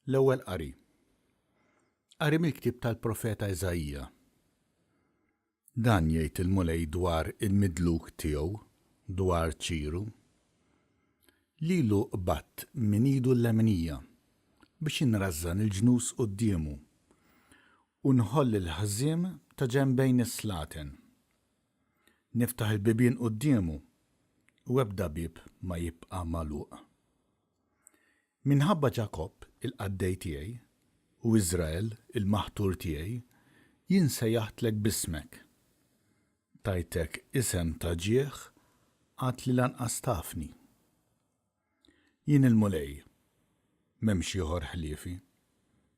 L-Ewwel Qari. Qari mill-ktieb tal-profeta Iżaija. Dan jgħid il-Mulej dwar il-midluk tiegħu, dwar Ċiru. Lilu qbadt minn idu l-leminija, biex inrażżan il-ġnus quddiemu, u nħoll il-ħżiem ta' ġenbejn is-slaten. Niftaħ il-bibien quddiemu, u ebda bieb ma jibqa' magħluq. Minħabba Ġakobb, il-qaddej tiegħi, u Iżrael, il-maħtur tiegħi, jien sejjaħtlek b'ismek. Tajtek isem ta' ġieħ għad li lanqas tafni. Jien il-Mulej, m'hemmx ieħor ħliefi,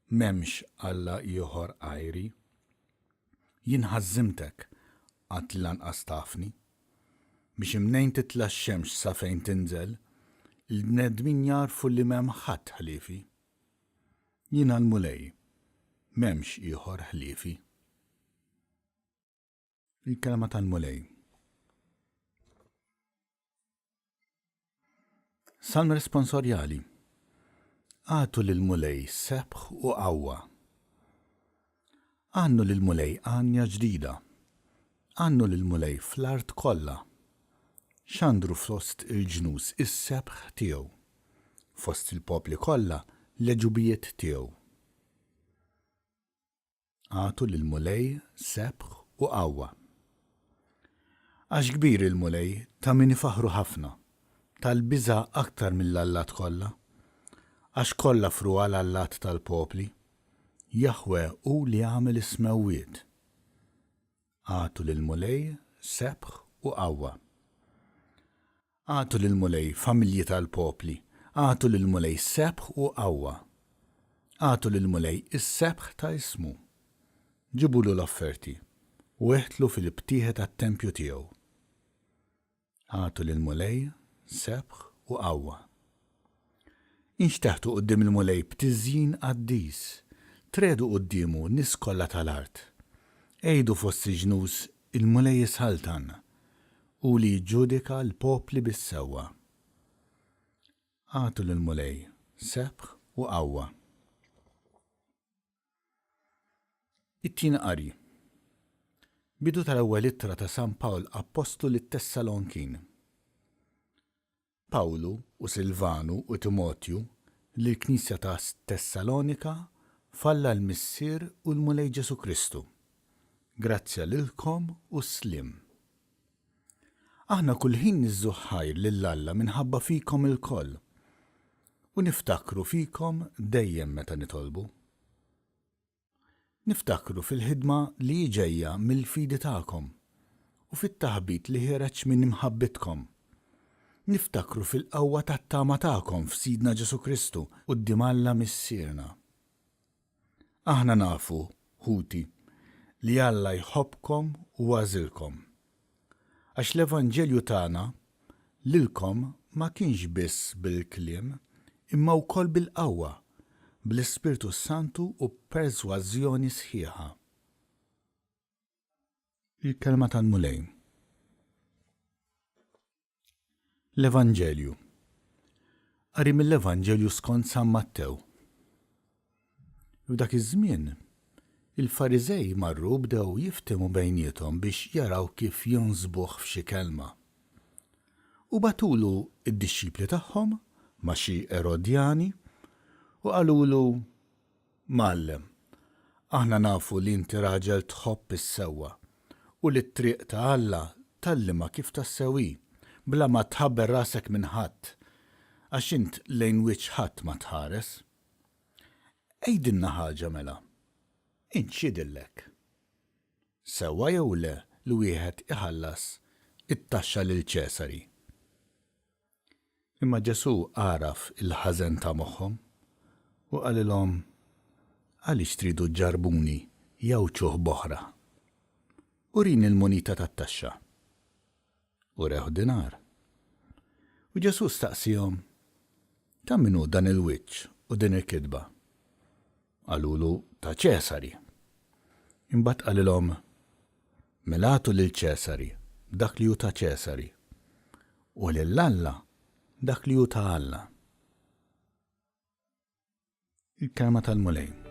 m'hemmx Alla ieħor għajri. Jien ħażżimtek għad li lanqas tafni. Biex imnejn titla' x-xemx sa fejn tinżel, il-bnedmin jagħrfu li m'hemm ħadd ħliefi. Jiena l-Mulej, m'hemmx ieħor ħliefi. Il-Kelma tal-Mulej. Salm responsorjali. Agħtu lill-Mulej sebħ u qawwa. Għannu lill-Mulej għanja ġdida. Għannu lill-Mulej fl-art kollha. Xandru fost il-ġnus is-sebħ tiegħu, fost il-popli kollha l-għeġubijiet tiegħu. Agħtu lill-Mulej sebħ u qawwa. Għax kbir il-Mulej, ta' min ifaħħru ħafna, tal-biża' aktar mill-allat kollha. Għax kollha frugħa l-allat tal-popli, Jaħweh hu li għamel is-smewwiet. Agħtu lill-Mulej sebħ u qawwa. Agħtu lill-Mulej, familji tal-popli, agħtu lill-Mulej sebħ u qawwa. Agħtu lill-Mulej is-sebħ ta' ismu. Ġibulu l-offerti, u iħtlu fil-btieħi tat-tempju tiegħu. Agħtu lill-Mulej sebħ u qawwa. Inxteħtu quddiem il-Mulej b'tiżjin qaddis, triegħdu quddiemu nies kollha tal-art. Għidu fost il-ġnus, Il-Mulej isaltan, hu li jiġġudika l-popli bis-sewwa. Agħtu lill-Mulej sebħ u qawwa. It-Tieni Qari. Bidu tal-Ewwel Ittra ta' San Pawl Appostlu lit-Tessalonkin. Pawlu u Silvanu u Timotju lill-Knisja ta' Tessalonika f'Alla l-Missier u l-Mulej Ġesù Kristu. Grazzja lilkom u sliem. Aħna kull ħin niżżuh ħajr lil Alla minħabba fikom ilkoll, u niftakru fikom dejjem meta nitolbu. Niftakru fil-ħidma li hi ġejja mill-fidi tagħkom u fit-taħbit li ħiereġ minn imħabbitkom. Niftakru fil-qawwa tat-tama tagħkom f'Sidna Ġesù Kristu quddiem Alla Missierna. Aħna nafu, ħuti, li Alla jħobbkom u għażilkom. Għax l-evanġelju tagħna lilkom ma kienx biss bil-kliem, imma wkoll bil-qawwa, bl-Ispirtu s-Santu u b'persważjoni sħiħa. Il-Kelma tal-Mulej. L-Evanġelju. Qari mill-Evanġelju skont San Mattew. F'dak iż-żmien, il-Fariżej marru u bdew jiftehmu bejniethom biex jaraw kif jonsbuh f'xi kelma. U bagħtulu d-dixxipli tagħhom ma' xi Erodjani u qalulu, Mgħallem, aħna nafu li inti raġel tħobb is-sewwa u li t-triq ta' Alla tgħallimha kif tassew hi, bla ma tħabbel rasek minn ħadd, għax int lejn wiċċ ħadd ma tħares. Għidilna ħaġa mela, int x'jidhirlek? Sewwa jew le li wieħed iħallas it-taxxa lil Ċesari? Imma Ġesù għaraf il-ħażen ta' moħħhom u qalilhom, Għaliex tridu ġġarrbuni, ja wċuħ b'oħra? Urini l-munita tat-taxxa. Urewh dinar. U Ġesù staqsiehom, Ta' min hu dan il-wiċċ u din il-kitba? Qalulu, Ta' Ċesari. Imbagħad qalilhom, Mela agħtu lil Ċesari dak li hu ta' Ċesari, u lil Alla dak li hu ta' Alla. Il-Kelma tal-Mulej.